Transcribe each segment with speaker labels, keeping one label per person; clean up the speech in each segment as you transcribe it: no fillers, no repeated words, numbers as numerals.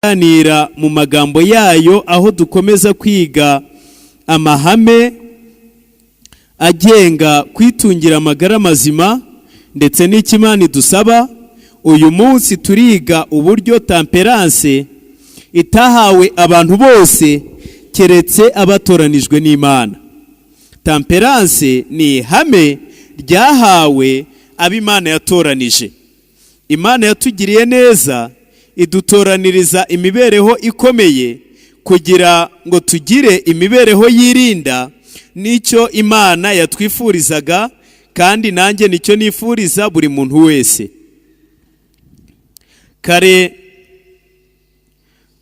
Speaker 1: Tuganira mu magambo yayo, aho dukomeza kwiga amahame agenga kwitungira amagara mazima ndetse n'icyo Imana idusaba. Uyu munsi turiga uburyo temperance itahawe abantu bose keretse abatoranijwe n'Imana. Temperance ni ihame ryahawe abo Imana yatoranije. Imana yatugiriye neza, idutoraniriza imibereho ikomeye kugira ngo tugire imibereho yirinda. Nicyo Imana yatwifurizaga, kandi nanjye nicyo nifuriza buri muntu wese. Kare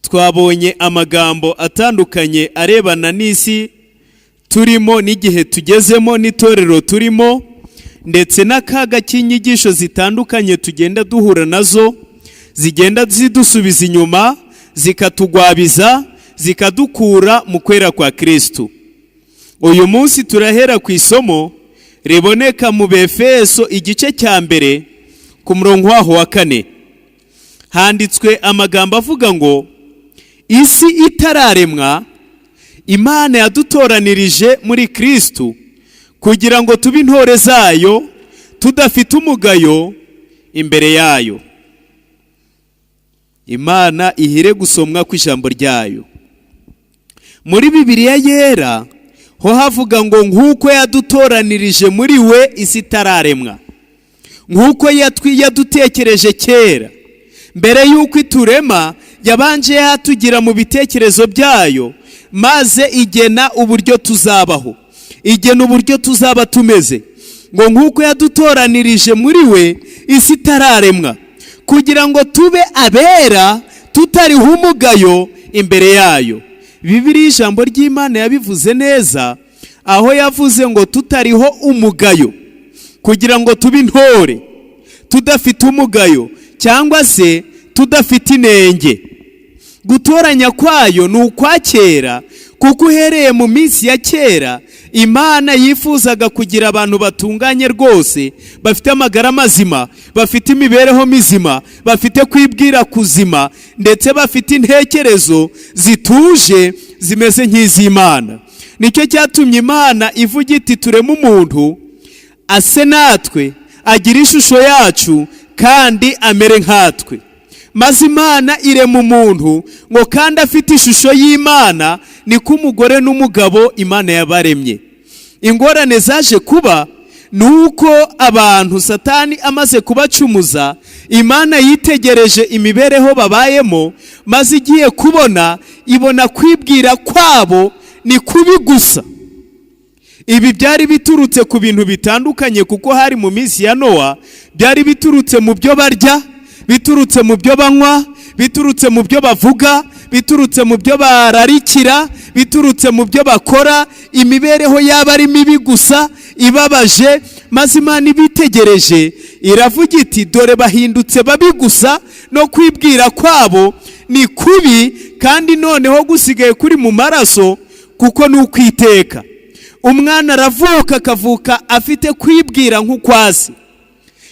Speaker 1: twabonye amagambo atandukanye arebana n'isi turimo n'igihe tugezemo n'itorero turimo, ndetse n'akaga k'inyigisho zitandukanye tugenda duhura nazo, zigenda zidusubiza inyuma, zikatugwabiza, zikadukura mu kwera kwa Kirisitu. Uyu munsi turahera ku isomo riboneka mu Befeso igice cya 1 ku murongo waho wa 4. Handitswe amagambo avuga ngo: "Isi itararemwa, Imana yadutoranirije muri Kirisitu kugira ngo tube intore zayo, tudafite umugayo imbere yayo." Imana ihire gusomwa kw'ijambo ryayo. Muri Bibiliya Yera ho havuga ngo: "Nk'uko yadutoranirije muri we isi itararemwa." Nk'uko yadutekereje kera mbere y'uko iturema, yabanje yatugira mu bitekerezo byayo, maze igena uburyo tuzabaho, igena uburyo tuzaba tumeze. Ngo: "Nk'uko yadutoranirije muri we isi itararemwa, kugira ngo tube abera, tutariho umugayo imbere yayo." Bibiliya, ijambo ry'Imana, yabivuze neza aho yavuze ngo tutariho umugayo, kugira ngo tube intore tudafite umugayo cyangwa se tudafite inenge. Gutoranya kwayo ni ukwa kera, kuko uhereye mu minsi ya kera Imana yifuzaga kugira abantu batunganye rwose, bafite amagara mazima, bafite imibereho mizima, bafite kwibwira kuzima, ndetse bafite intekerezo zituje zimeze nk'iz'Imana. Nicyo cyatumye Imana ivuga iti: "Tureme umuntu ase natwe, agira ishusho yacu kandi amere nkatwe." Maze Imana irema umuntu ngo kandi afite ishusho y'Imana, niko umugore n'umugabo Imana yabaremye. Ingorane zaje kuba ni uko abantu Satani amaze kubacumuza, Imana yitegereje imibereho babayemo, maze igiye kubona ibona kwibwira kwabo ni kubi gusa. Ibi byari biturutse ku bintu bitandukanye, kuko hari mu minsi ya Nowa. Byari biturutse mu byo barya, biturutse mu byo banywa, biturutse mu byo bavuga, biturutse mu byo bararikira, biturutse mu byo bakora. Imibereho yaba ari mibi gusa ibabaje. Maze Imana ibitegereje iravuga iti: "Dore bahindutse babi gusa, no kwibwira kwabo ni kubi, kandi noneho gusigaye kuri mu maraso, kuko ni ukwiteka." Umwana aravuka, akavuka afite kwibwira nk'ukwa se.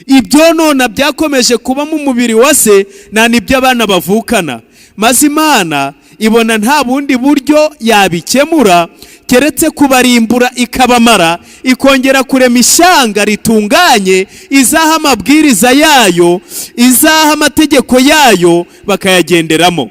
Speaker 1: Ibyonona byakomeje kuba mu mubiri wa se nta n'ibyo abana bavukana. Maze Imana ibona nta bundi buryo yabikemura keretse kubarimbura, ikabamara, ikongera kurema ishyanga ritunganye, izaha amabwiriza yayo, izaha amategeko yayo, bakayagenderamo.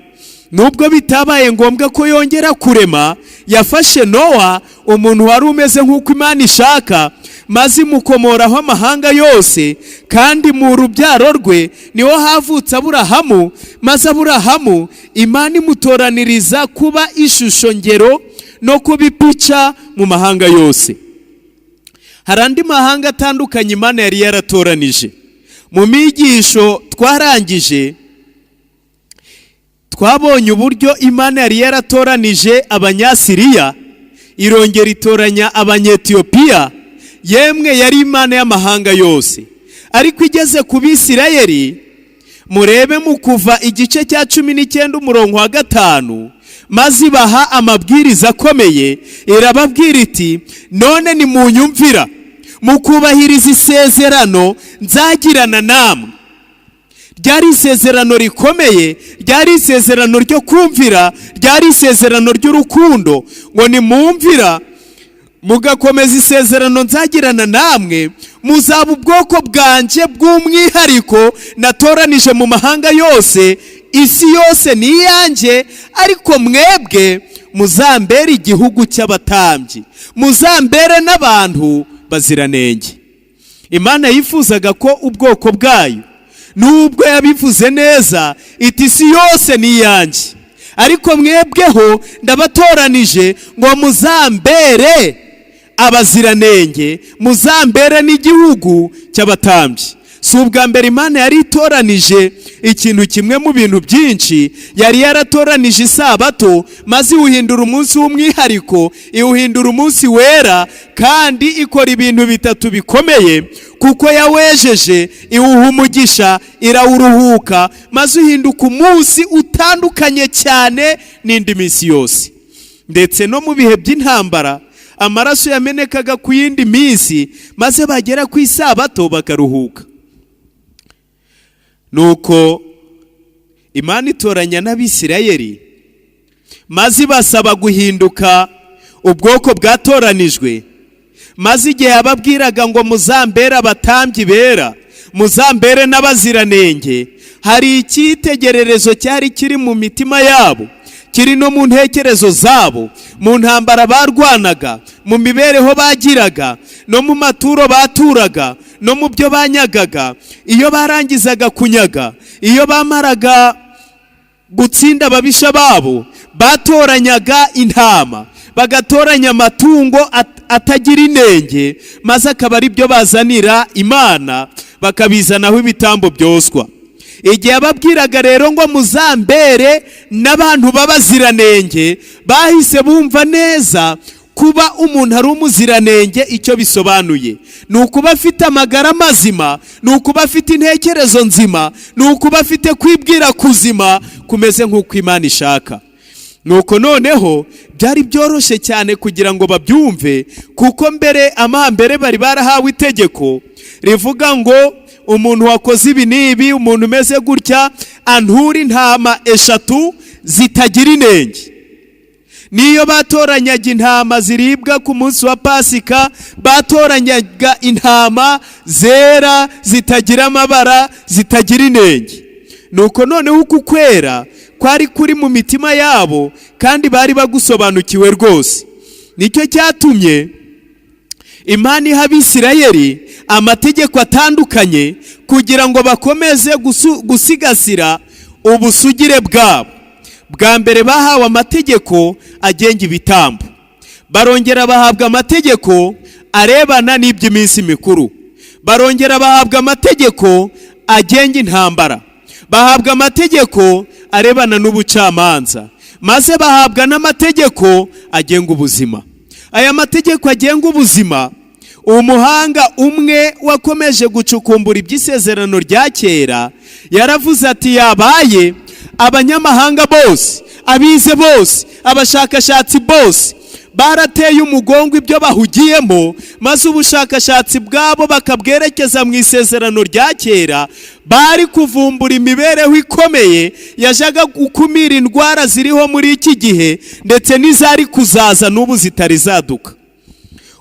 Speaker 1: Nubwo bitabaye ngombwa ko yongera kurema, yafashe Nowa, umuntu wari umeze nk'uko Imana ishaka, maze imukomoraho amahanga yose. Kandi mu rubyaro rwe niho havutse Aburahamu, maze Aburahamu Imana imutoraniriza kuba ishusho ngero no kuba ipica mu mahanga yose. Hari andi mahanga atandukanye Imana yari yaratoranije. Mu migisho twarangije, twabonye uburyo Imana yari yaratoranije Abanyasiriya, irongera itoranya Abanyetiyopiya. Yemwe, yari Imana y'amahanga yose. Ariko igeze ku Bisirayeli, murebe mu Kuva igice cya 19 umurongo wa 5, maze ibaha amabwiriza akomeye, irababwira iti: "None nimunyumvira mukubahiriza isezerano nzagirana namwe." Ryari isezerano rikomeye, ryari isezerano ryo kumvira, ryari isezerano ry'urukundo, ngo nimumvira mugakomeza isezerano nzagirana namwe, muzaba ubwoko bwanjye bw'umwihariko natoranije mu mahanga yose. Isi yose ni iyanjye, ariko mwebwe muzambere igihugu cy'abatambyi, muzambere n'abantu baziranenge. Imana yifuzaga ko ubwoko bwayo, nubwo yabivuze neza iti isi yose ni iyanjye, ariko mwebweho ndabatoranije ngo muzambere abaziranenge, muzambere n'igihugu cy'abatambyi. Si ubwa mbere Imana yari itoranije ikintu kimwe mu bintu byinshi. Yari yaratoranije Isabato, maze iwuhindura umunsi w'umwihariko, iwuhindura umunsi wera, kandi ikora ibintu bitatu bikomeye, kuko yawejeje, iwuha umugisha, irawuruhuka, maze uhinduka umunsi utandukanye cyane n'indi minsi yose. Ndetse no mu bihe by'intambara, amaraso yamenekaga ku yindi minsi, maze bagera ku Isabato bakaruhuka. Nuko Imana itoranya n'Abisirayeli, maze ibasaba guhinduka ubwoko bwatoranijwe. Maze igihe yababwiraga ngo muzambere abatambyi bera, muzambere n'abaziranenge, hari icyitegererezo cyari kiri mu mitima yabo, kiri no mu ntekerezo zabo, mu ntambara barwanaga, mu mibereho bagiraga, no mu maturo baturaga, no mu byo banyagaga. Iyo barangizaga kunyaga, iyo bamaraga gutsinda ababisha babo, batoranyaga intama, bagatoranya amatungo atagira inenge, maze akaba ari byo bazanira Imana, bakabizanaho ibitambo byoswa. Igihe yababwiraga rero ngo muzambere n'abantu b'abaziranenge, bahise bumva neza kuba umuntu ari umuziranenge icyo bisobanuye. Ni ukuba afite amagara mazima, ni ukuba afite intekerezo nzima, ni ukuba afite kwibwira kuzima kumeze nk'uko Imana ishaka. Nuko noneho byari byoroshye cyane kugira ngo babyumve, kuko mbere amambere bari barahawe itegeko rivuga ngo umuntu wakoze ibi n'ibi, umuntu umeze gutya, anture intama eshatu zitagira inenge. Niyo batoranyaga intama ziribwa ku munsi wa Pasika, batoranyaga intama zera, zitagira amabara, zitagira inenge. Nuko noneho uku kwera kwari kuri mu mitima yabo, kandi bari bagusobanukiwe rwose. Nicyo cyatumye Imana iha Abisirayeli amategeko atandukanye kugira ngo bakomeze gusigasira ubusugire bwabo. Bwa mbere bahawe amategeko agenga ibitambo, barongera bahabwa amategeko arebana n'iby'iminsi mikuru, barongera bahabwa amategeko agenga intambara, bahabwa amategeko arebana n'ubucamanza, maze bahabwa n'amategeko agenga ubuzima. Aya mategeko agenga ubuzima, umuhanga umwe wakomeje gucukumbura iby'Isezerano rya Kera yaravuze ati yabaye abanyamahanga bose, abize bose, abashakashatsi bose barateye umugongo ibyo bahugiyemo, maze ubushakashatsi bwabo bakabwerekeza mu Isezerano rya Kera, bari kuvumbura imibereho ikomeye yajyaga gukumira indwara ziriho muri iki gihe, ndetse n'izari kuzaza n'ubu zitari zaduka.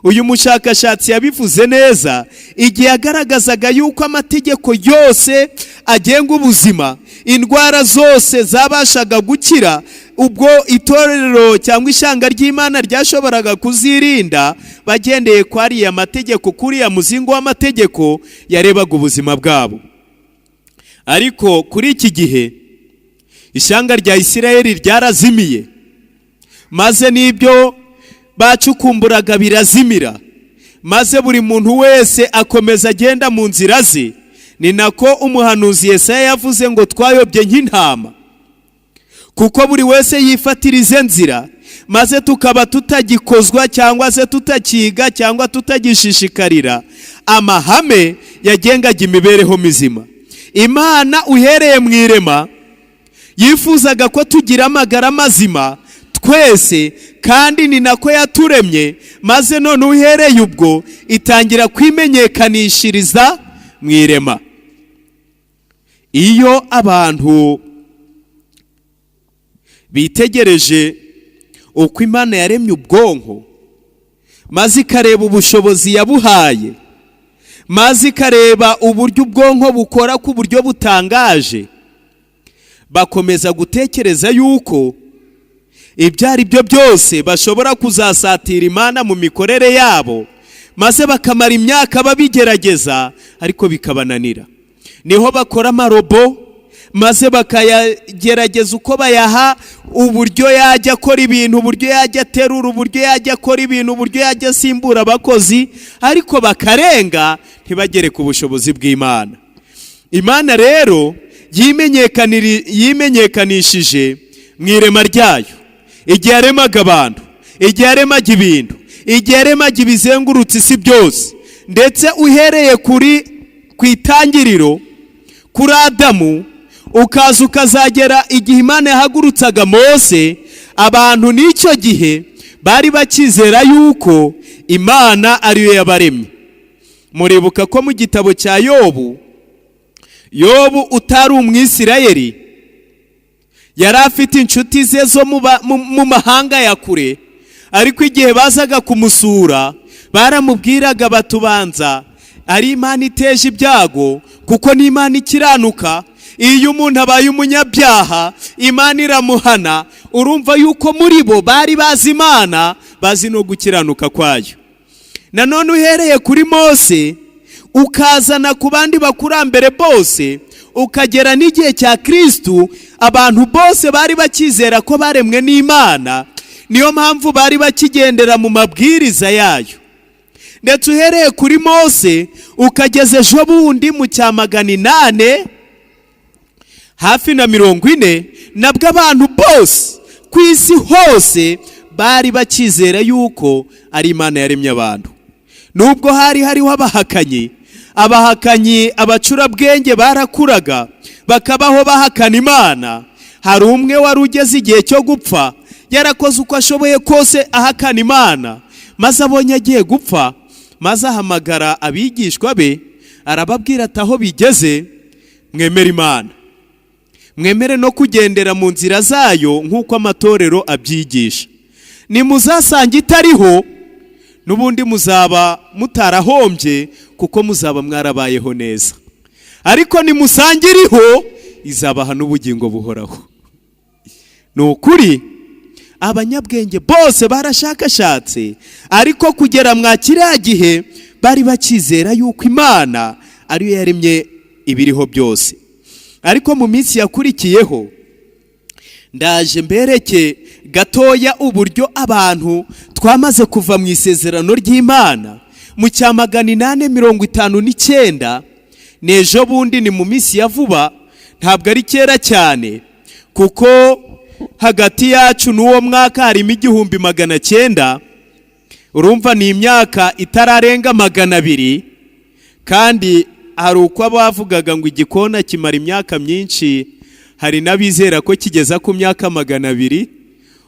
Speaker 1: Uyu mushakashatsi yabivuze neza igihe yagaragazaga yuko amategeko yose agenga ubuzima, indwara zose zabashaga gukira, ubwo itorero cyangwa ishyanga ry'Imana ryashoboraga kuzirinda bagendeye kuri ariya mategeko, kuriya muzingo w'amategeko yarebaga ubuzima bwabo. Ariko kuri iki gihe ishyanga rya Isirayeli ryarazimiye, maze n'ibyo bacukumburaga birazimira, maze buri muntu wese akomeza agenda mu nzira ze. Ni nako umuhanuzi Yesaya yavuze ngo twayobye nk'intama, kuko buri wese yifatira ize nzira, maze tukaba tutagikozwa cyangwa se tutakiga cyangwa tutagishishikarira amahame yagengaga imibereho mizima. Imana uhereye mu irema yifuzaga ko tugira amagara mazima twese, kandi ni nako yaturemye. Maze none uhereye ubwo itangira kwimenyekanishiriza mu irema. Iyo abantu bitegereje uko Imana yaremye ubwonko, maze ikareba ubushobozi yabuhaye, maze ikareba uburyo ubwonko bukora ku buryo butangaje, bakomeza gutekereza yuko ibyo ari byo byose bashobora kuzasatira Imana mu mikorere yabo, maze bakamara imyaka babigerageza ariko bikabananira. Niho bakora amarobo, maze bakayagerageza uko bayaha uburyo yajya akora ibintu, uburyo yajya aterura, uburyo yajya akora ibintu, uburyo yajya asimbura abakozi, ariko bakarenga ntibagere ku bushobozi bw'Imana. Imana rero yimenyekanishije mu irema ryayo. Igihe yaremaga abantu, igihe yaremaga ibintu, igihe yaremaga ibizengurutse isi byose, ndetse uhereye kuri ku itangiriro kuri Adamu, ukaza ukazagera igihe Imana yahagurutsaga Mose, abantu n'icyo gihe bari bakizera yuko Imana ariyo yabaremye. Muribuka ko mu gitabo cya Yobu, Yobu utari Umwisirayeli yari afite inshuti ze zo mu mahanga ya kure, ariko igihe bazaga kumusura baramubwiraga batubanza ari Imana iteje ibyago, kuko n'Imana ikiranuka, iyo umuntu abaye umunyabyaha Imana iramuhana. Urumva yuko muri bo bari bazi Imana, bazi no gukiranuka kwayo. Nanone uhereye kuri Mose ukazana ku bandi bakurambere bose, ukagera n'igihe cya Kirisitu, abantu bose bari bakizera ko baremwe n'Imana. Niyo mpamvu bari bakigendera mu mabwiriza yayo. Ndetse uhereye kuri Mose ukageza ejo bundi mu cya 800 hafi na 40, nabwo abantu bose ku isi hose bari bakizera yuko ari Imana yaremye abantu. Nubwo hari hariho abahakanyi, abahakanyi abacurabwenge barakuraga bakabaho bahakana Imana. Hari umwe wari ugeze igihe cyo gupfa, yarakoze uko ashoboye kose ahakana Imana, maze abonye agiye gupfa, maze ahamagara abigishwa be arababwira ati: "Aho bigeze mwemere Imana, mwemere no kugendera mu nzira zayo nk'uko amatorero abyigisha. Nimuzasanga itariho, n'ubundi muzaba mutarahombye kuko muzaba mwarabayeho neza, ariko nimusanga iriho izabaha n'ubugingo buhoraho." Ni ukuri abanyabwenge bose barashakashatse, ariko kugera mwa kiriya gihe bari bakizera yuko Imana ariyo yaremye ibiriho byose. Ariko mu minsi yakurikiyeho, ndaje mbereke gatoya uburyo abantu twamaze kuva mu isezerano ry'Imana. Mu cya 859, ni ejo bundi, ni mu minsi ya vuba, ntabwo ari kera cyane, kuko hagati yacu n'uwo mwaka harimo 1900. Urumva ni imyaka itararenga 200. Kandi hari uko bavugaga ngo igikona kimara imyaka myinshi, hari n'abizera ko kigeza ku myaka 200.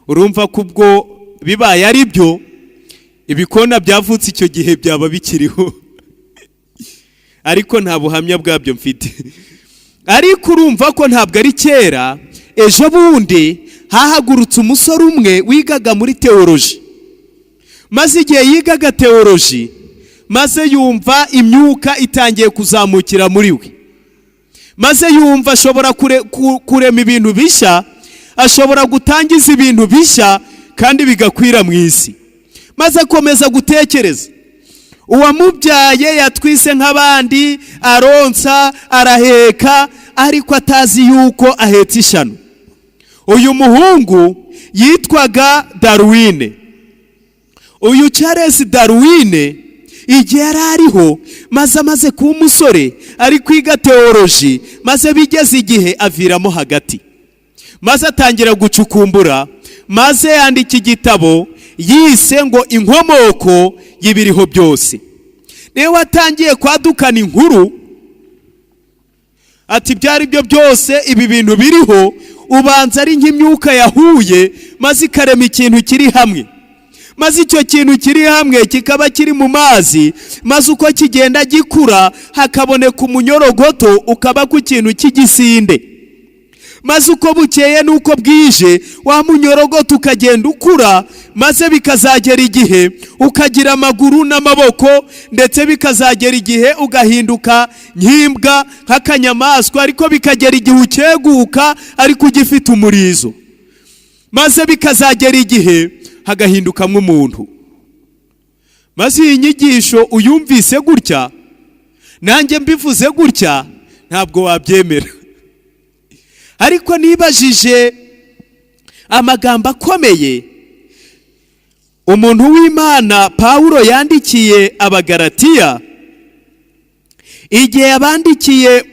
Speaker 1: Urumva ko ubwo bibaye ari byo, ibikona byavutse icyo gihe byaba bikiriho, ariko nta buhamya bwabyo mfite. Ariko urumva ko ntabwo ari kera. Ejo bundi hahagurutse umusore umwe wigaga muri théologie, maze igihe yigaga théologie, maze yumva imyuka itangiye kuzamukira muri we, maze yumva ashobora kurema ibintu bishya, ashobora gutangiza ibintu bishya kandi bigakwira mu isi. Maze akomeza gutekereza. Uwamubyaye yatwise nk'abandi, aronsa, araheka, ariko atazi yuko ahetse ishyano. Uyu muhungu yitwaga Darwin. Uyu Charles Darwin, igihe yari ariho, maze amaze kuba umusore ari kwiga théologie, maze bigeze igihe aviramo hagati, maze atangira gucukumbura, maze yandika igitabo yise ngo "Inkomoko y'ibiriho byose". Niwe watangiye kwadukana inkuru ati: "Ibyo ari byo byose, ibi bintu biriho ubanza ari nk'imyuka yahuye maze ikarema ikintu kiri hamwe." Maze atangira gucukumbura, Maze icyo kintu kiri hamwe kikaba kiri mu mazi, maze uko kigenda gikura hakaboneka umunyorogoto ukaba ku kintu cy'igisinde. Maze uko bukeye n'uko bwije wa munyorogoto ukagenda ukura, maze bikazagera igihe ukagira amaguru n'amaboko, ndetse bikazagera igihe ugahinduka nk'imbwa, nk'akanyamaswa, ariko bikagera igihe ukeguka ariko ugifite umurizo, maze bikazagera igihe hagahindukamo umuntu. Maze iyi nyigisho uyumvise gutya, nanjye mbivuze gutya, ntabwo wabyemera. Ariko nibajije amagambo akomeye umuntu w'Imana Pawulo yandikiye Abagaratiya igihe yabandikiye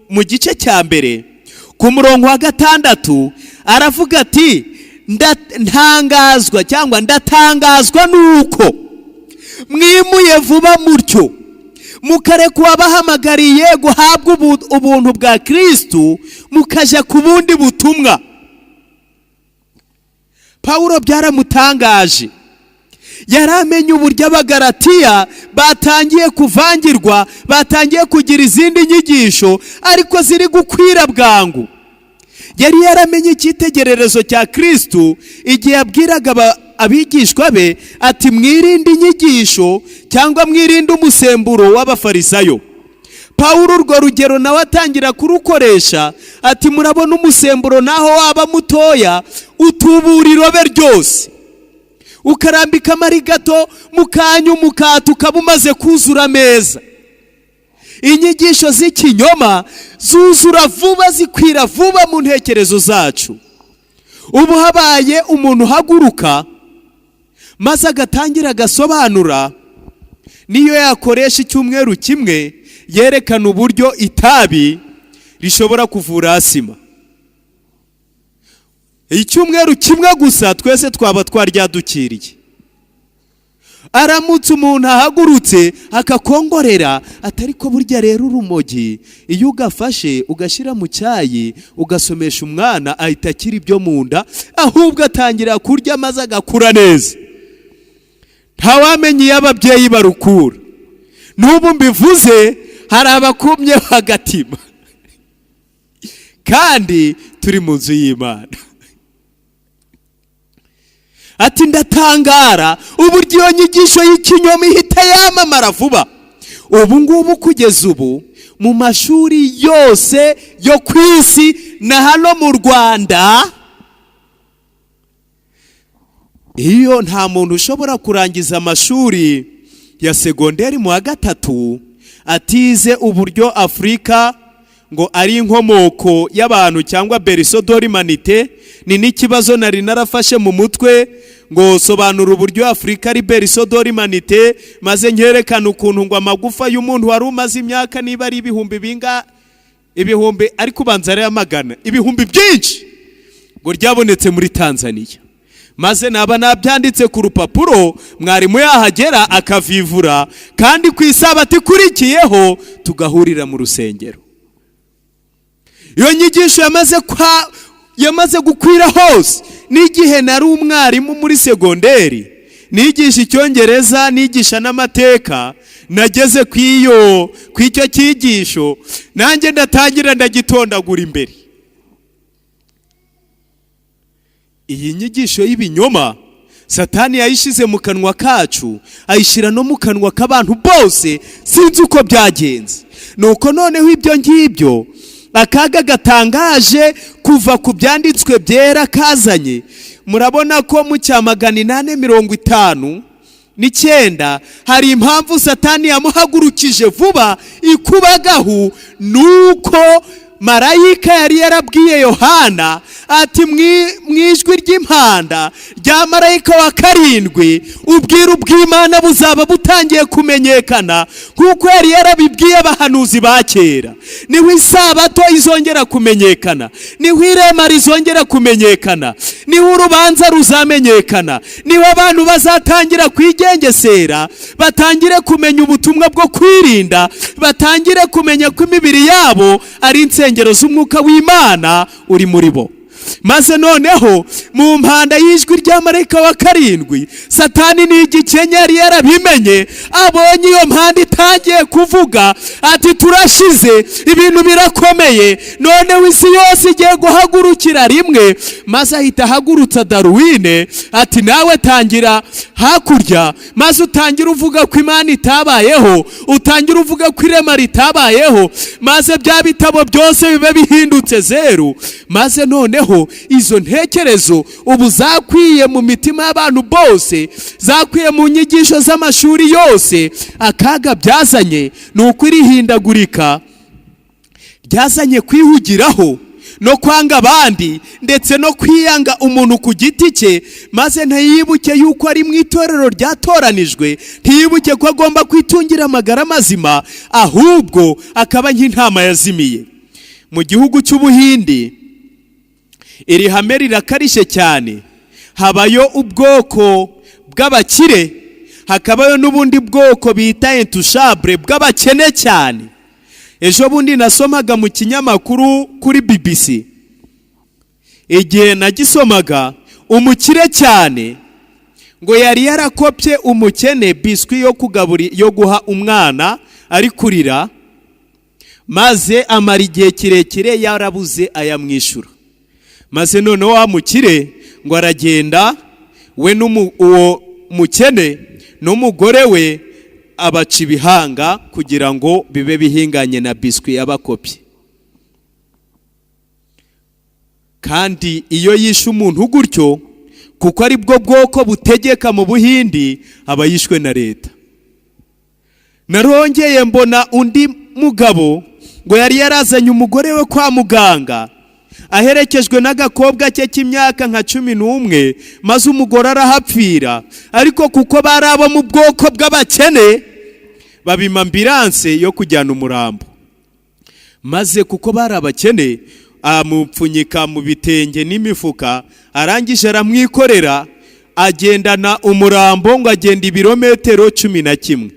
Speaker 1: mu gice cya 1 ku murongo wa 6, aravuga ati: "Ntangazwa cyangwa ndatangazwa nuko mwimuye vuba mutyo, mukareka uwabahamagariye guhabwa ubuntu bwa Kirisitu, mukajya ku bundi butumwa." Pawulo byaramutangaje. Yari amenye uburyo Abagaratiya batangiye kuvangirwa, batangiye kugira izindi nyigisho ariko ziri gukwira bwangu. Yari yaramenye icyitegererezo cya Kirisitu igihe yabwiraga abigishwa be ati: "Mwirinde inyigisho cyangwa mwirinde umusemburo w'Abafarisayo." Pawulo urwo rugero nawe atangira kurukoresha ati: "Murabona umusemburo, naho waba mutoya, utubura irobe ryose, ukarambika amari gato mu kanya, umukati ukaba umaze kuzura ameza." Inyigisho z'ikinyoma zuzura vuba, zikwira vuba mu ntekerezo zacu. Ubu habaye umuntu uhaguruka maze agatangira agasobanura, niyo yakoresha icyumweru kimwe yerekana uburyo itabi rishobora kuvura asima, icyumweru kimwe gusa, twese twaba twaryadukiriye. Aramutse umuntu ahagurutse akakongorera atari ko burya rero urumogi iyo ugafashe ugashyira mu cyayi ugasomesha umwana, ahita akira ibyo mu nda, ahubwo atangira kurya maze agakura neza, ntawamenya iyo ababyeyi barukura. N'ubu mbivuze hari abakumye agatima, kandi turi mu nzu y'Imana. Ati: "Ndatangara uburyo iyo nyigisho y'ikinyoma ihita yamamara vuba." Ubu ngubu kugeza ubu mu mashuri yose yo ku isi na hano mu Rwanda, iyo nta muntu ushobora kurangiza amashuri ya segonderi mu wa 3 atize uburyo Afurika ngo ari inkomoko y'abantu cyangwa berceau de l'humanité. Ni n'ikibazo nari narafashe mu mutwe ngo sobanura uburyo Afurika ari berceau de l'humanité, maze nkerekana ukuntu ngo amagufa y'umuntu wari umaze imyaka niba ari ibihumbi binga ibihumbi, ariko ubanza ari amagana, ibihumbi byinshi, ngo ryabonetse muri Tanzania. Maze naba nabyanditse ku rupapuro, mwarimu yahagera akavivura, kandi ku isabato ikurikiyeho tugahurira mu rusengero. Iyo nyigisho yamaze gukwira hose. N'igihe nari umwarimu muri segonderi nigisha Icyongereza, nigisha n'amateka, nageze ku iyo ku icyo cyigisho, nanjye ndatangira ndagitondagura imbere. Iyi nyigisho y'ibinyoma Satani yayishyize mu kanwa kacu, ayishyira no mu kanwa k'abantu bose, sinzi uko byagenze. Nuko noneho ibyo ngibyo, akaga gatangaje kuva ku byanditswe byera kazanye. Murabona ko mu cya 859 hari impamvu Satani yamuhagurukije vuba ikubagahu, nuko marayika yari yarabwiye Yohana ati: "Mu ijwi ry'impanda rya marayika wa 7, ubwiru bw'Imana buzaba butangiye kumenyekana nk'uko yari yarabibwiye abahanuzi ba kera. Niho isabato izongera kumenyekana, niho irema rizongera kumenyekana, niho urubanza ruzamenyekana, niho abantu bazatangira kwigengesera, batangire kumenya ubutumwa bwo kwirinda, batangire kumenya ko imibiri yabo ari insengero z'umwuka w'Imana uri muri bo." Maze noneho mu mpanda y'ijwi rya marayika wa karindwi, Satani ni igikenya, yari yarabimenye. Abonye iyo mpanda itangiye kuvuga, ati: "Turashize, ibintu birakomeye, noneho isi yose igiye guhagurukira rimwe." Maze ahita ahagurutsa Darwin, ati: "Nawe tangira hakurya, maze utangira uvuga ko Imana itabayeho, utangira uvuga ko irema ritabayeho, maze bya bitabo byose bibe bihindutse zeru." Maze noneho izo ntekerezo ubu zakwiye mu mitima y'abantu bose, zakwiye mu nyigisho z'amashuri yose. Akaga byazanye ni uko irihindagurika ryazanye kwihugiraho no kwanga abandi, ndetse no kwiyanga umuntu ku giti cye, maze ntiyibuke yuko ari mu itorero ryatoranijwe, ntiyibuke ko agomba kwitungira amagara mazima, ahubwo akaba nk'intama yazimiye. Mu gihugu cy'Ubuhindi iri hame rirakarishye cyane. Habayo ubwoko bw'abakire, hakabayo n'ubundi bwoko bita intouchable bw'abakene cyane. Ejo bundi nasomaga mu kinyamakuru kuri BBC. Igihe nagisomaga, umukire cyane ngo yari yarakopye umukene biswi yo kugaburi, yo guha umwana ari kurira, maze amara igihe kirekire yarabuze ayamwishyura. Maze noneho wa mukire ngo aragenda, we uwo mukene n'umugore we, abaca ibihanga kugira ngo bibe bihinganye na biswi yabakopye. Kandi iyo yishe umuntu gutyo, kuko ari bwo bwoko butegeka mu Buhindi, aba yishwe na leta. Narongeye mbona undi mugabo ngo yari yarazanye umugore we kwa muganga aherekejwe n'agakobwa ke k'imyaka nka 11, maze umugore arahapfira. Ariko kuko bari abo mu bwoko bw'abakene, babima ambulance yo kujyana umurambo, maze kuko bari abakene amupfunyika mu bitenge n'imifuka, arangije aramwikorera, agendana umurambo, ngo agenda ibirometero 11.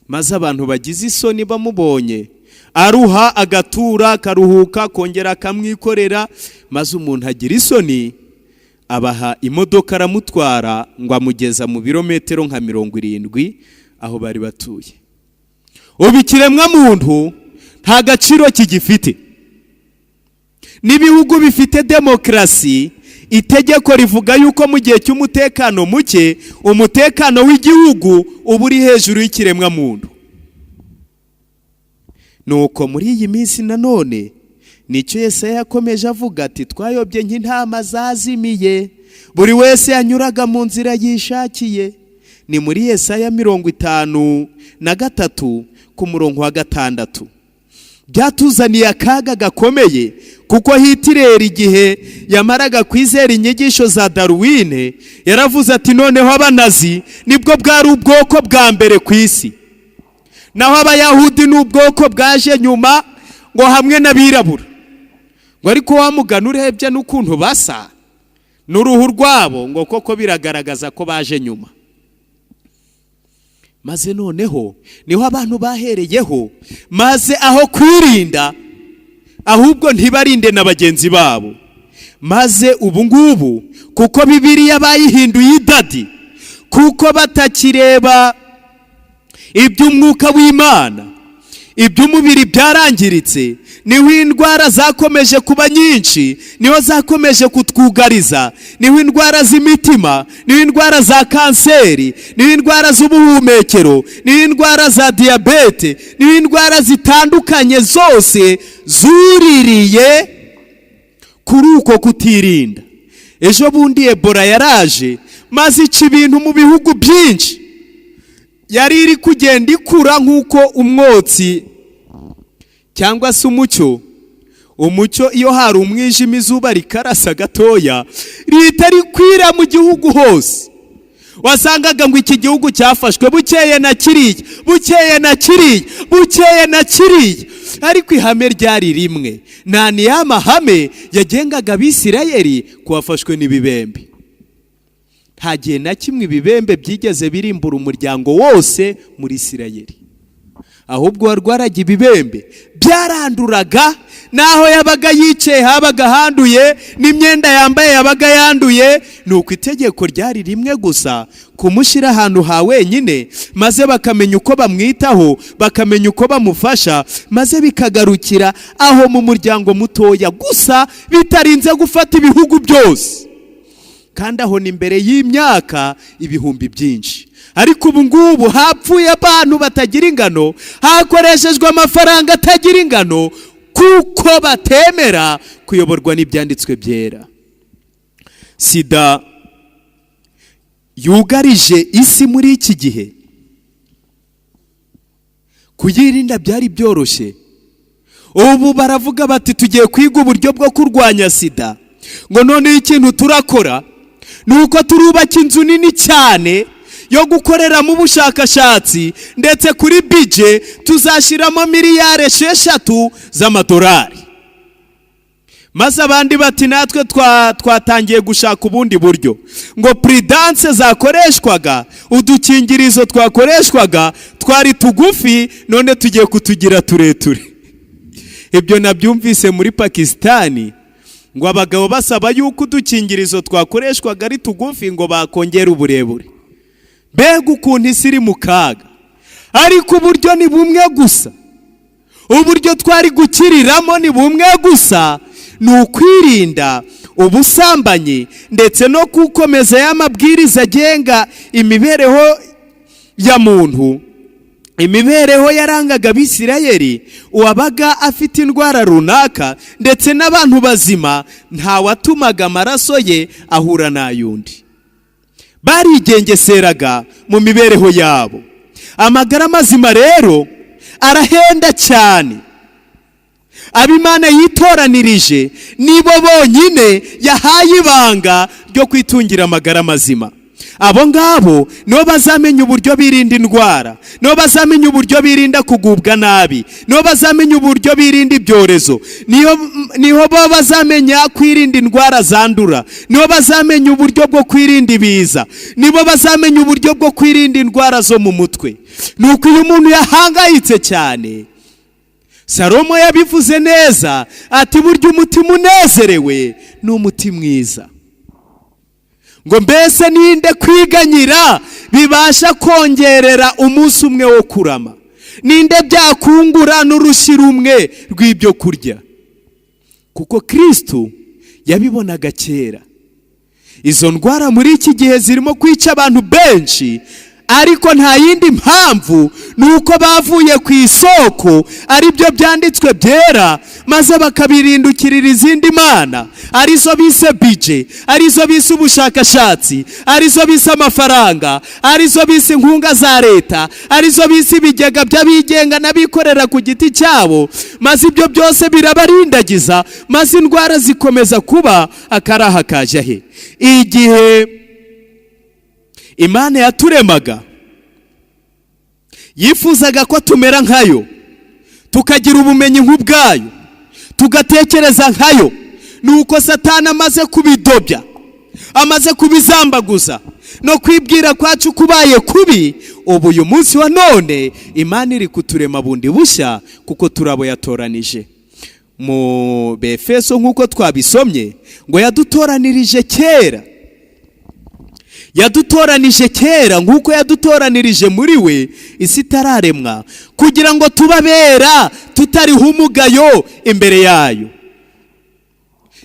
Speaker 1: Maze abantu bagize isoni bamubonye aruha, agatura, akaruhuka, akongera akamwikorera. Maze umuntu agira isoni, abaha imodoka, aramutwara, ngo amugeza mu birometero nka 70 aho bari batuye. Ubu ikiremwamuntu nta gaciro kigifite. N'ibihugu bifite demokarasi, itegeko rivuga yuko mu gihe cy'umutekano muke, umutekano w'igihugu uba uri hejuru y'ikiremwamuntu. Nuko muri iyi minsi nanone nicyo Yesaya yakomeje avuga, ati: "Twayobye nk'intama zazimiye, buri wese yanyuraga mu nzira yishakiye." Ni muri Yesaya 53 ku murongo wa 6. Byatuzaniye akaga gakomeye, kuko Hitireri igihe yamaraga kwizera inyigisho za Darwin, yaravuze ati: "Noneho Abanazi nibwo bwari ubwoko bwa mbere ku isi, naho Abayahudi ni ubwoko bwaje nyuma, ngo hamwe n'abirabura." Ngo ariko wamugana urebye n'ukuntu basa n'uruhu rwabo, ngo koko biragaragaza ko baje nyuma. Maze noneho niho abantu bahereyeho, maze aho kwirinda ahubwo ntibarinde na bagenzi babo. Maze ubu ngubu, kuko Bibiliya bayihinduye idadi, kuko batakireba iby'umwuka w'Imana, iby'umubiri byarangiritse, niho indwara zakomeje kuba nyinshi, niho zakomeje kutwugariza, niho indwara z'imitima, niho indwara za kanseri, niho indwara z'ubuhumekero, niho indwara za diyabete, niho indwara zitandukanye zose zuririye kuri uko kutirinda. Ejo bundi Ebola yaraje, maze ica ibintu mu bihugu byinshi. Yari iri kugenda ikura nk'uko umwotsi cyangwa se umucyo, iyo hari umwijima izuba rikarasa gatoya, rihita rikwira mu gihugu hose. Wasangaga ngo iki gihugu cyafashwe, bukeye na kiriya, bukeye na kiriya, bukeye na kiriya, ariko ihame ryari rimwe. Nta ni ya mahame yagengaga Abisirayeli ku wafashwe n'ibibembe. Nta gihe na kimwe ibibembe byigeze birimbura umuryango wose muri Isirayeli, ahubwo warwaraga ibibembe byaranduraga. Naho yabaga yicaye habaga handuye, n'imyenda yambaye yabaga yanduye. Ni uko itegeko ryari rimwe gusa: kumushyira ahantu ha wenyine, maze bakamenya uko bamwitaho, bakamenya uko bamufasha, maze bikagarukira aho mu muryango mutoya gusa, bitarinze gufata ibihugu byose. Kandi aho ni mbere y'imyaka ibihumbi byinshi. Ariko ubu ngubu hapfuye abantu batagira ingano, hakoreshejwe amafaranga atagira ingano, kuko batemera kuyoborwa n'Ibyanditswe Byera. Sida yugarije isi muri iki gihe. Kuyirinda byari byoroshye. Ubu baravuga bati: "Tugiye kwiga uburyo bwo kurwanya sida." Ngo noneho ikintu turakora ni uko turubaka inzu nini cyane yo gukoreramo ubushakashatsi, ndetse kuri budget tuzashyiramo miliyari 6 z'amadolari. Maze abandi bati: "Natwe twatangiye gushaka ubundi buryo." Ngo prudence zakoreshwaga, udukingirizo twakoreshwaga twari tugufi, none tugiye kutugira tureture. Ibyo nabyumvise muri Pakisitani, ngo abagabo basaba yuko udukingirizo twakoreshwaga ari tugufi, ngo bakongera uburebure. Mbega ukuntu isi iri mu kaga! Ariko uburyo ni bumwe gusa, uburyo twari gukiriramo ni bumwe gusa, ni ukwirinda ubusambanyi ndetse no gukomeza y'amabwiriza agenga imibereho ya muntu, imibereho yarangaga Abisirayeli. Uwabaga afite indwara runaka ndetse n'abantu bazima, ntawatumaga amaraso ye ahura n'ay'undi. Barigengeseraga mu mibereho yabo. Amagara mazima rero arahenda cyane. Abo Imana yitoranirije nibo bonyine yahaye ibanga ryo kwitungira amagara mazima. Abo ngabo nibo bazamenya uburyo birinda indwara, nibo bazamenya uburyo birinda kugubwa nabi, nibo bazamenya uburyo birinda ibyorezo, niho bo bazamenya kwirinda indwara zandura, nibo bazamenya uburyo bwo kwirinda ibiza, nibo bazamenya uburyo bwo kwirinda indwara zo mu mutwe. Ni uko iyo umuntu yahangayitse cyane, Salomo yabivuze neza ati: "Burya umutima unezerewe ni umuti mwiza." Ngo mbese ninde kwiganyira bibasha kongerera umunsi umwe wo kurama? Ninde byakungura n'urushyi rumwe rw'ibyo kurya? Kuko Kirisitu yabibonaga kera. Izo ndwara muri iki gihe zirimo kwica abantu benshi, ariko nta yindi mpamvu, ni uko bavuye ku isoko, ari byo Byanditswe Byera, maze bakabirindukirira izindi mana, arizo bise budget, arizo bise ubushakashatsi, arizo bise amafaranga, arizo bise inkunga za leta, arizo bise ibigega by'abigenga n'abikorera ku giti cyabo. Maze ibyo byose birabarindagiza, maze indwara zikomeza kuba akaraha kajya he. Igihe Imana yaturemaga, yifuzaga ko tumera nkayo, tukagira ubumenyi nk'ubwayo, tugatekereza nkayo. Nuko Satani amaze kubidobya, amaze kubizambaguza, no kwibwira kwacu kubaye kubi, ubu uyu munsi wa none Imana iri kuturema bundi bushya, kuko turabo yatoranije. Mu Befeso, nk'uko twabisomye, ngo yadutoranirije kera, yadutoranije kera nk'uko yadutoranirije muri we isi itararemwa, kugira ngo tubabera tutariho umugayo imbere yayo.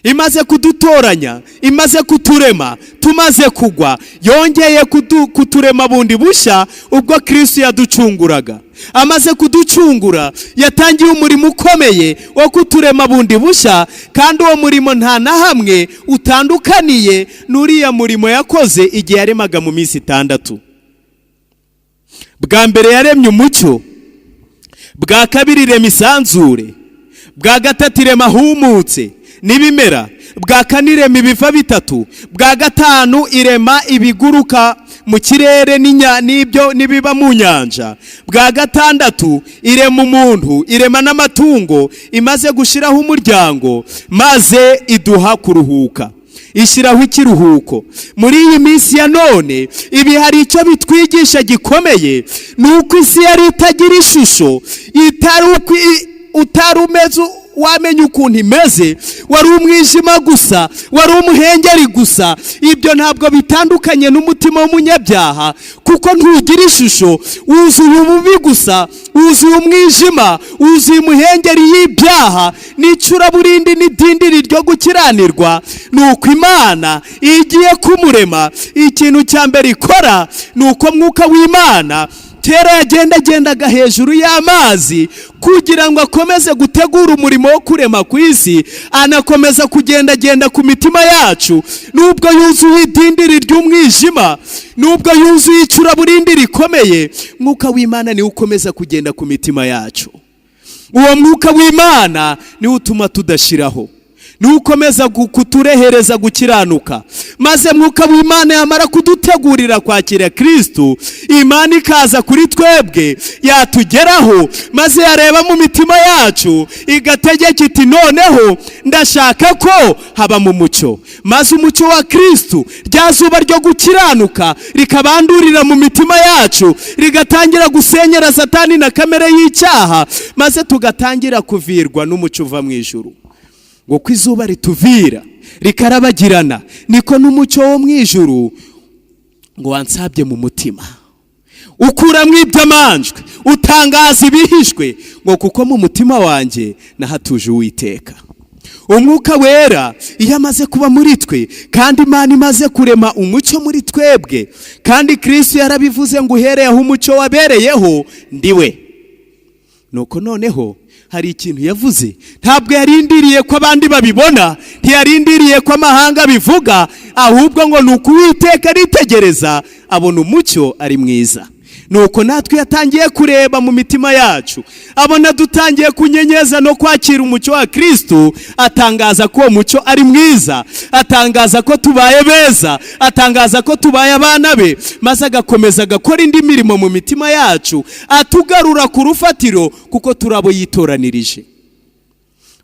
Speaker 1: Imaze kudutoranya, imaze kuturema tumaze kugwa, yongeye kuturema bundi bushya ubwo Kirisitu yaducunguraga. Amaze kuducungura, yatangiye umurimo ukomeye wo kuturema bundi bushya, kandi uwo murimo nta na hamwe utandukaniye n'uriya murimo yakoze igihe yaremaga mu minsi 6. Bwa mbere yaremye umucyo, bwa kabiri irema isanzure, bwa gatatu irema ahumutse n'ibimera, bwa kane irema ibiva bitatu, bwa gatanu irema ibiguruka mu kirere n'ibyo n'ibiba mu nyanja, bwa gatandatu irema umuntu, irema n'amatungo. Imaze gushyiraho umuryango, maze iduha kuruhuka, ishyiraho ikiruhuko. Muri iyi minsi ya none, ibi hari icyo bitwigisha gikomeye, ni uko isi yari itagira ishusho, itari utari umeze. wamenya ukuntu imeze, wari umwijima gusa, wari umuhengeri gusa. Ibyo ntabwo bitandukanye n'umutima w'umunyabyaha, kuko ntugira ishusho, wuzuye ububi gusa, wuzuye umwijima, wuzuye umuhengeri y'ibyaha n'icuraburindi n'idindiri ryo gukiranirwa. Ni uko Imana iyo igiye kumurema, ikintu cya mbere ikora ni uko Mwuka w'Imana kera yagendagendaga hejuru y'amazi kugira ngo akomeze gutegura umurimo wo kurema ku isi, anakomeza kugendagenda ku mitima yacu. Nubwo yuzuye idindiri ry'umwijima, nubwo yuzuye icuraburindi rikomeye, Mwuka w'Imana niwe ukomeza kugenda ku mitima yacu. Uwo Mwuka w'Imana niwe utuma tudashiraho, niwe ukomeza kuturehereza gukiranuka. Maze Mwuka w'Imana yamara kudutegurira kwakira Kirisitu, Imana ikaza kuri twebwe, yatugeraho maze yareba mu mitima yacu, igategeka iti: "Noneho ndashaka ko haba mu mucyo." Maze umucyo wa Kirisitu, rya zuba ryo gukiranuka, rikabandurira mu mitima yacu, rigatangira gusenyera Satani na kamere y'icyaha, maze tugatangira kuvirwa n'umucyo uva mu ijuru. Ngo ko izuba rituvira rikarabagirana, niko n'umucyo wo mu ijuru ngo wansabye mu mutima, ukuramo iby'amanjwe, utangaza ibihishwe, ngo kuko mu mutima wanjye nahatuje Uwiteka. Umwuka Wera iyo amaze kuba muri twe, kandi Imana imaze kurema umucyo muri twebwe, kandi Kirisitu yarabivuze ngo: "Uhereye aho umucyo wabereyeho ndiwe." Nuko noneho hari ikintu yavuze. Ntabwo yarindiriye ko abandi babibona, ntiyarindiriye ko amahanga bivuga, ahubwo ngo ni ukuwiteka aritegereza abona umucyo ari mwiza. Nuko natwe yatangiye kureba mu mitima yacu, abona dutangiye kunyenyeza no kwakira umucyo wa Kirisitu, atangaza ko uwo mucyo ari mwiza, atangaza ko tubaye beza, atangaza ko tubaye abana be, maze agakomeza agakora indi mirimo mu mitima yacu, atugarura ku rufatiro, kuko turi abo yitoranirije.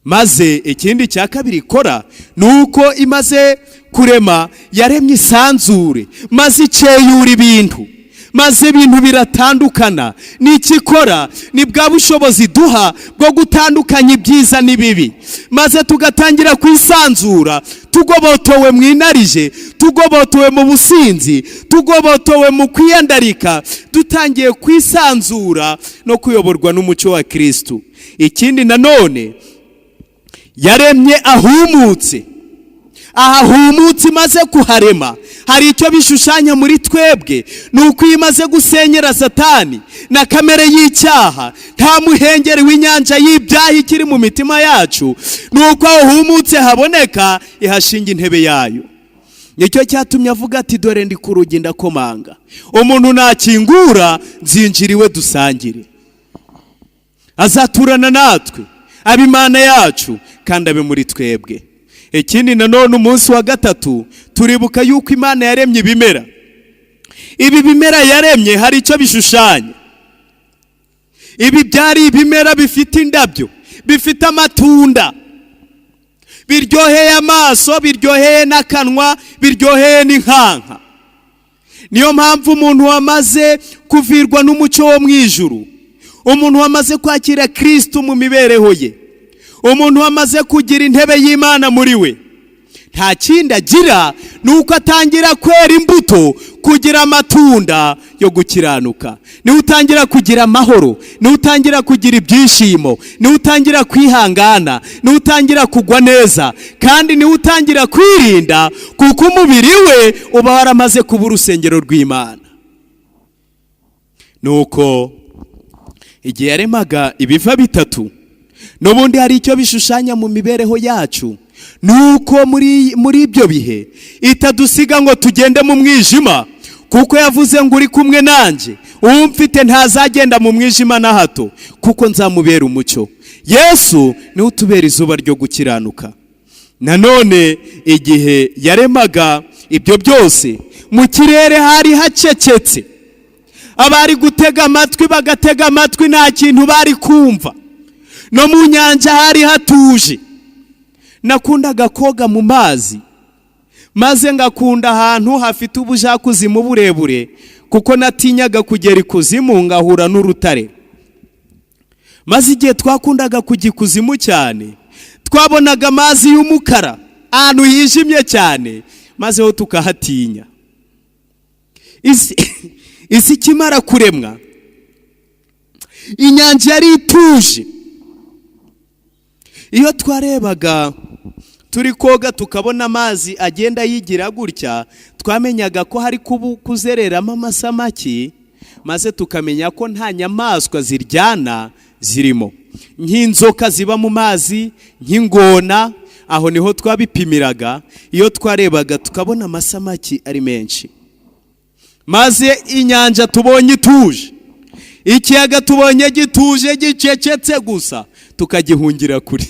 Speaker 1: Maze ikindi cya kabiri ikora ni uko imaze kurema, yaremye isanzure, maze iceyura ibintu, maze ibintu biratandukana. N'icyo ikora ni bwa bushobozi duha bwo gutandukanya ibyiza n'ibibi, maze tugatangira kwisanzura, tugobotowe mu inarije, tugobotowe mu businzi, tugobotowe mu kwiyandarika, dutangiye kwisanzura no kuyoborwa n'umucyo wa Kirisitu. Ikindi nanone, yaremye ahumutse. Ahahumutse imaze kuharema, hari icyo bishushanya muri twebwe. Ni uko iyo imaze gusenyera Satani na kamere y'icyaha, nta muhengeri w'inyanja y'ibyaha ikiri mu mitima yacu, ni uko aho humutse haboneka, ihashinga intebe yayo. Nicyo cyatumye avuga ati: "Dore ndi ku rugi ndakomanga, umuntu nakingura nzinjira iwe dusangire." Azaturana natwe, abe Imana yacu kandi abe muri twebwe. Ikindi nanone, umunsi wa gatatu turibuka yuko Imana yaremye ibimera. Ibi bimera yaremye hari icyo bishushanya. Ibi byari ibimera bifite indabyo, bifite amatunda, biryoheye amaso, biryoheye n'akanwa, biryoheye n'inkanka. Niyo mpamvu umuntu wamaze kuvirwa n'umucyo wo mu ijuru, umuntu wamaze kwakira Kirisitu mu mibereho ye, umuntu wamaze kugira intebe y'Imana muri we, nta kindi agira ni uko atangira kwera imbuto, kugira amatunda yo gukiranuka. Niwe utangira kugira amahoro, niwe utangira kugira ibyishimo, niwe utangira kwihangana, niwe utangira kugwa neza, kandi niwe utangira kwirinda, kuko umubiri we uba waramaze kuba urusengero rw'Imana. Nuko igihe yaremaga ibiva bitatu, n'ubundi hari icyo bishushanya mu mibereho yacu. Nuko muri ibyo bihe itadusiga ngo tugende mu mwijima, kuko yavuze ngo: "Uri kumwe nanjye, uwumfite ntazagenda mu mwijima na hato, kuko nzamubera umucyo." Yesu niwe utubera izuba ryo gukiranuka. Nanone igihe yaremaga ibyo byose, mu kirere hari hacecetse. Abari gutega amatwi bagatega amatwi, nta kintu bari kumva. No mu nyanja hari hatuje. Nakundaga koga mu mazi, maze ngakunda ahantu hafite ubujakuzimu burebure, kuko natinyaga kugera ikuzimu ngahura n'urutare. Maze igihe twakundaga kujya ikuzimu cyane. Twabonaga amazi y'umukara ahantu hijimye cyane, maze ho tukahatinya. Isi ikimara kuremwa, inyanja yari ituje. Iyo twarebaga turi koga tukabona amazi agenda yigira gutya, twamenyaga ko hari kuzereramo amasamaki, maze tukamenya ko nta nyamaswa ziryana zirimo, nk'inzoka ziba mu mazi, nk'ingona. Aho niho twabipimiraga, iyo twarebaga tukabona amasamaki ari menshi. Maze inyanja tubonye ituje, ikiyaga tubonye gituje, gicecetse gusa, tukagihungira kure.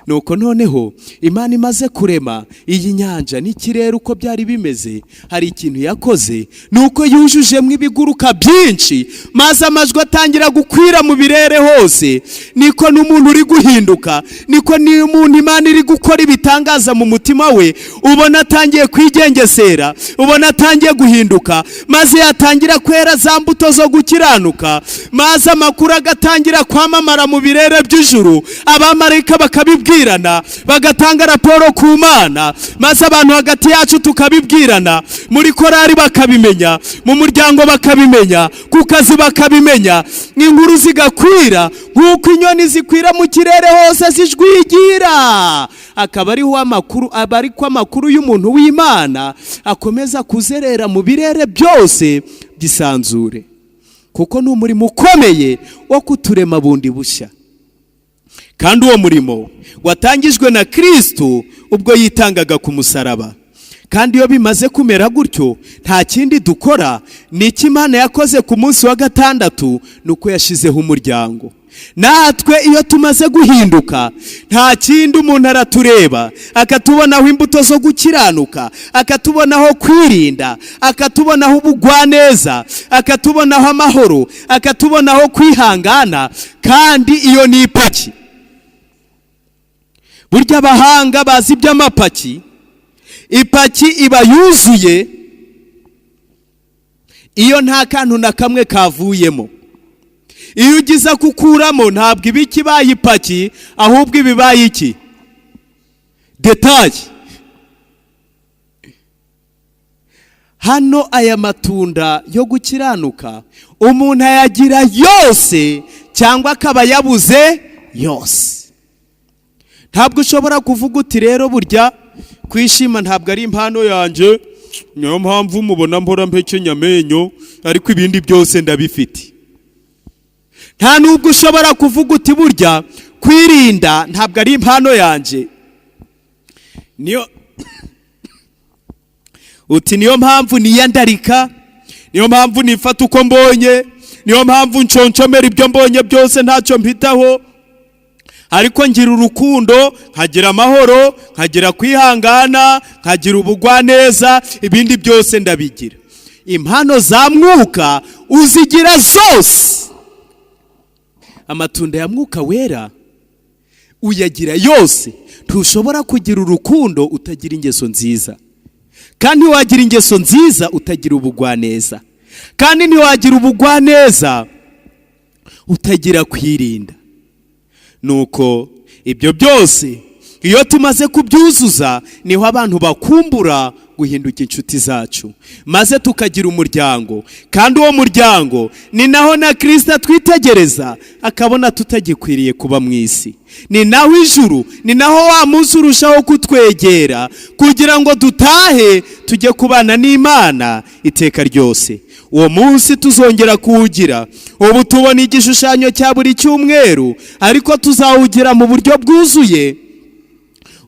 Speaker 1: Nuko noneho Imana imaze kurema iyi nyanja n'ikirere uko byari bimeze, hari ikintu yakoze, ni uko yujujemo ibiguruka byinshi, maze amajwi atangira gukwira mu birere hose. Niko n'umuntu uri guhinduka, niko n'umuntu Imana iri gukora ibitangaza mu mutima we, ubona atangiye kwigengesera, ubona atangiye guhinduka, maze yatangira kwera za mbuto zo gukiranuka, maze amakuru agatangira kwamamara mu birere by'ijuru, abamarayika bakabibwirana, bagatanga raporo ku Mana, maze abantu hagati yacu tukabibwirana, muri korari bakabimenya, mu muryango bakabimenya, ku kazi bakabimenya, inkuru zigakwira nk'uko inyoni zikwira mu kirere hose zijwigira. Akaba ariho amakuru aba, ariko amakuru y'umuntu w'Imana akomeza kuzerera mu birere byose by'isanzure, kuko ni umurimo ukomeye wo kuturema bundi bushya. Kandi uwo murimo watangijwe na Kirisitu ubwo yitangaga ku musaraba. Kandi iyo bimaze kumera gutyo, nta kindi dukora. Ni icyo Imana yakoze ku munsi wa gatandatu, ni uko yashyizeho umuryango. Natwe iyo tumaze guhinduka, nta kindi, umuntu aratureba akatubonaho imbuto zo gukiranuka, akatubonaho kwirinda, akatubonaho ubugwaneza, akatubonaho amahoro, akatubonaho kwihangana. Kandi iyo ni ipaki. Burya abahanga bazi iby'amapaki, ipaki iba yuzuye iyo nta kantu na kamwe kavuyemo. Iyo ugize kukuramo, ntabwo iba ikibaye ipaki, ahubwo iba ibaye iki? Détail. Hano aya matunda yo gukiranuka umuntu ayagira yose cyangwa akaba yabuze yose. Ntabwo ushobora kuvuga uti: "Rero burya kwishima ntabwo ari impano yanjye, niyo mpamvu mubona mpora mpekenya amenyo, ariko ibindi byose ndabifite." Nta nubwo ushobora kuvuga uti: "Burya kwirinda ntabwo ari impano yanjye," niyo uti: "Niyo mpamvu niyandarika, niyo mpamvu nifata uko mbonye, niyo mpamvu nshonshomera ibyo mbonye byose, ntacyo mpitaho, ariko ngira urukundo, nkagira amahoro, nkagira kwihangana, nkagira ubugwaneza, ibindi byose ndabigira." Impano za Mwuka uzigira zose, amatunda ya Mwuka Wera uyagira yose. Ntushobora kugira urukundo utagira ingeso nziza, kandi ntiwagira ingeso nziza utagira ubugwaneza, kandi ntiwagira ubugwaneza utagira kwirinda. Nuko ibyo byose iyo tumaze kubyuzuza, niho abantu bakumbura guhinduka inshuti zacu, maze tukagira umuryango. Kandi uwo muryango ni naho na Kirisita twitegereza akabona tutagikwiriye kuba mu isi. Ni naho ijuru, ni naho wa munsi urushaho kutwegera kugira ngo dutahe, tujye kubana n'Imana iteka ryose. Uwo munsi tuzongera kuwugira. Ubu tubona igishushanyo cya buri cyumweru, ariko tuzawugira mu buryo bwuzuye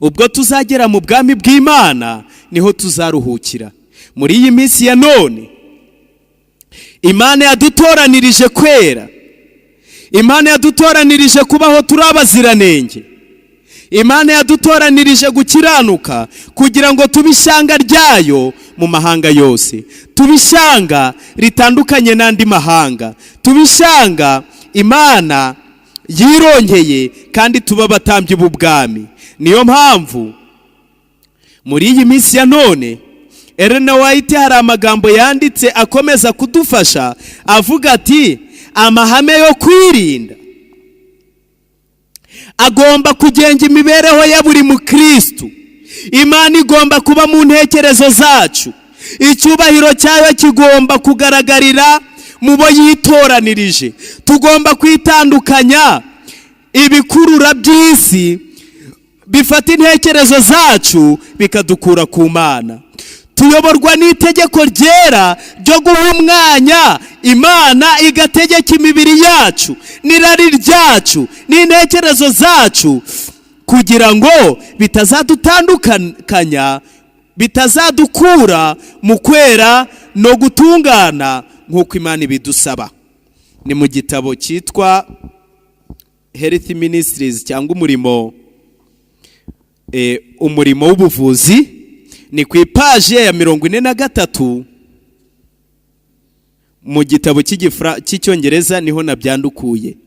Speaker 1: ubwo tuzagera mu bwami bw'Imana, niho tuzaruhukira. Muri iyi minsi ya none, Imana yadutoranirije kwera, Imana yadutoranirije kubaho turi abaziranenge, Imana yadutoranirije gukiranuka kugira ngo tube ishyanga ryayo mu mahanga yose, tube ishyanga ritandukanye n'andi mahanga, tube ishyanga Imana yironkeye, kandi tuba abatambyi b'ubwami. Niyo mpamvu muri iyi minsi ya none Elena White hari amagambo yanditse akomeza kudufasha, avuga ati: "Amahame yo kwirinda." Agomba kugenga imibereho ya buri mukristu. Imana igomba kuba mu ntekerezo zacu. Icyubahiro cyayo kigomba kugaragarira mu bo yitoranirije. Tugomba kwitandukanya ibikurura by'isi bifata intekerezo zacu bikadukura ku Mana. Tuyoborwa n'itegeko ryera ryo guha umwanya Imana igategeka imibiri yacu n'irari ryacu n'intekerezo zacu, kugira ngo bitazadutandukanya, bitazadukura mu kwera no gutungana nk'uko Imana ibidusaba. Ni mu gitabo cyitwa Health Ministries cyangwa umurimo w'ubuvuzi, ni ku ipaji ya 43 mu gitabo cy'Icyongereza, niho nabyandukuye.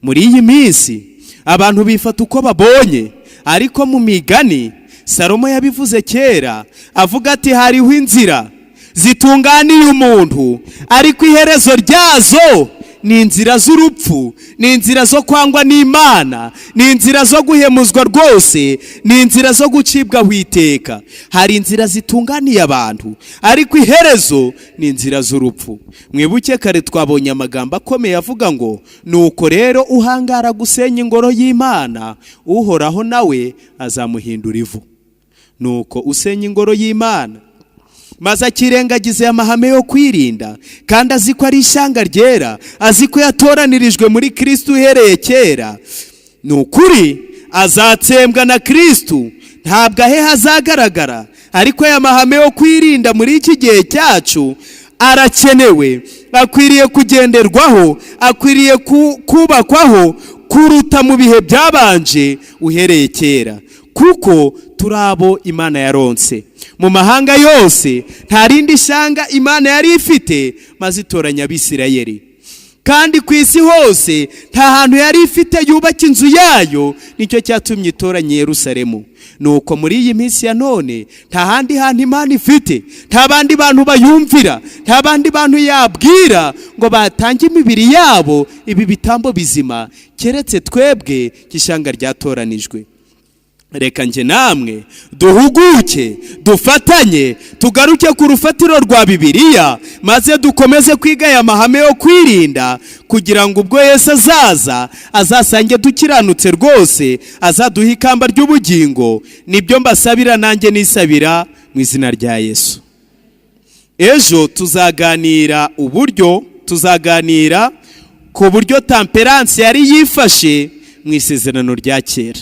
Speaker 1: Muri iyi minsi abantu bifata uko babonye, ariko mu Migani Salomo yabivuze kera, avuga ati: "Hariho inzira zitunganiye umuntu, ariko iherezo ryazo ni inzira z'urupfu, ni inzira zo kwangwa n'Imana, ni inzira zo guhemuzwa rwose, ni inzira zo gucibwaho iteka." Hari inzira zitunganiye abantu, ariko iherezo ni inzira z'urupfu. Mwibuke kare twabonye amagambo akomeye avuga ngo: "Nuko rero uhangara gusenya ingoro y'Imana, Uhoraho nawe azamuhindura ivu." Nuko usenya ingoro y'Imana maze akirengagiza amahame yo kwirinda, kandi azi ko ari ishyanga ryera, azi ko yatoranirijwe muri Kirisitu uhereye kera, ni ukuri azatsembwa na Kirisitu, ntabwo ahe hazagaragara. Ariko aya mahame yo kwirinda muri iki gihe cyacu arakenewe, akwiriye kugenderwaho, akwiriye kubakwaho kuruta mu bihe byabanje uhereye kera, kuko turi abo Imana yaronse mu mahanga yose. Nta rindi shyanga Imana yari ifite maze itoranya Abisirayeli, kandi ku isi hose nta hantu yari ifite yubaka inzu yayo, nicyo cyatumye itoranya Yerusalemu. Nuko muri iyi minsi ya none nta handi hantu Imana ifite, nta bandi bantu bayumvira, nta bandi bantu yabwira ngo batange imibiri yabo ibi bitambo bizima, keretse twebwe cy'ishyanga ryatoranijwe. Reka njye namwe duhuguke, dufatanye, tugaruke ku rufatiro rwa Bibiliya, maze dukomeze kwiga aya mahame yo kwirinda, kugira ngo ubwo Yesu azaza azasange dukiranutse rwose, azaduha ikamba ry'ubugingo. Nibyo mbasabira nanjye nisabira mu izina rya Yesu. Ejo tuzaganira ku buryo temperance yari yifashe mu Isezerano rya Kera.